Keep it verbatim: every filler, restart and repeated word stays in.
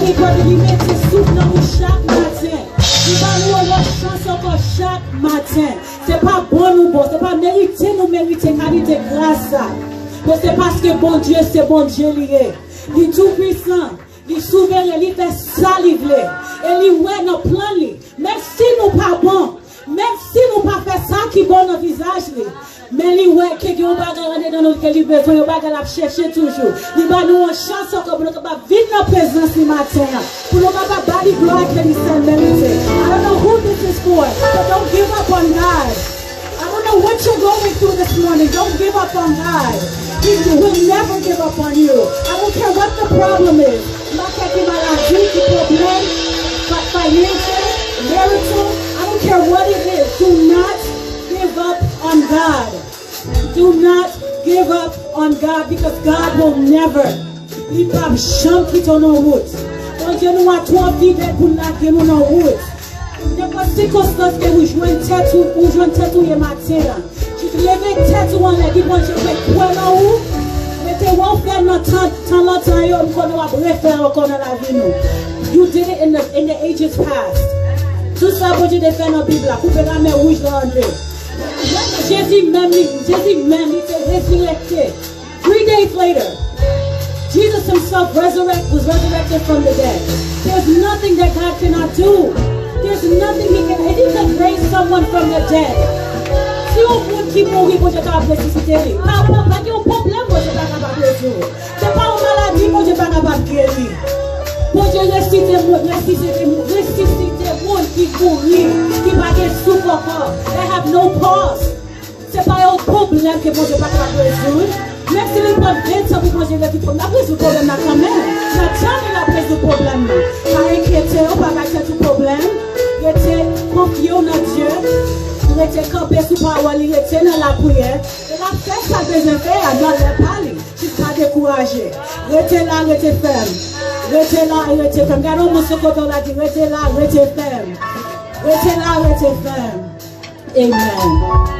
Li mete souf nan nou chak maten. Li ba nou yon lòt chans ankò chak maten. Se pa bon nou bon, se pa merite nou merite kalite gras sa. Men se paske Bondye se Bondye li ye. Li tou pwisan, li souveren, li fè sa li vle. E li wè nan plan li. Menm si nou pa bon, menm si nou pa fè sa ki bon nan vizaj li, men li wè ke gen yon bagay andedan nou ke li bezwen, yon bagay l ap chèche toujou. Li ba nou yon chans ankò pou nou kapab vin nan prezans li maten an, pou nou kapab ba li glwa ke li sèl merite. I don't know who this is for, but don't give up on God. I don't know what you're going through this morning. Don't give up on God. He will never give up on you. I don't care what the problem is. M pa kè ki maladi, ki pwoblèm, fi- financial, marital, I don't care what it is. Do not give up on God. Do not give up on God because God will never. Li p ap janm kite w nan wout. Bondye nou a twò fidèl pou l lage nou nan wout. Nenpòt sikonstans ke ou jwenn tèt ou, ou jwenn tèt ou ye maten an. Jis leve tèt ou anlè, di Bondye mwen kwè nan ou. Mete wè w fè nan tan, tan lontan yo, m konnen w ap refè ankò nan lavi nou. You did it in the, in the ages past. Tout sa Bondye te fè nan Bib la, koupe lanmè wouj la an de. Jezi menm li, Jezi menm li te rezirèkte. Three days later, Jesus himself resurrect, was resurrected from the dead. There's nothing that God cannot do. There's nothing he can, and he can raise someone from the dead. Si yon moun ki mouri, Bondye kapab resisite li. Pa, pa, pa gen yon pwoblèm Bondye pa kapab rezoud. Se pa yon maladi Bondye pa kapab geri. Bondye resisite moun, resisite moun, resisite moun ki mouri, ki pa gen souf ankò. They have no pulse. Se pa yon pwoblèm ke Bondye pa kapab rezoud. Menm si li pran ven tan pou Bondye rezoud pwoblèm, l ap rezoud pwoblèm nan kanmenm. Nan tan li, l ap rezoud pwoblèm nan. Pa enkyete w, pa bay tèt ou pwoblèm. Rete konfye w nan Dye. Rete kanpe sou pawòl li, rete nan lapriyè. E l ap fè sa l bezwen fè a nan lè pa li. Jis pa dekouraje. Rete la, rete fèm. Rete la, rete fèm. Gade yon moun sou kote w la, di, rete la, rete fèm. Rete la, rete fèm. Amen.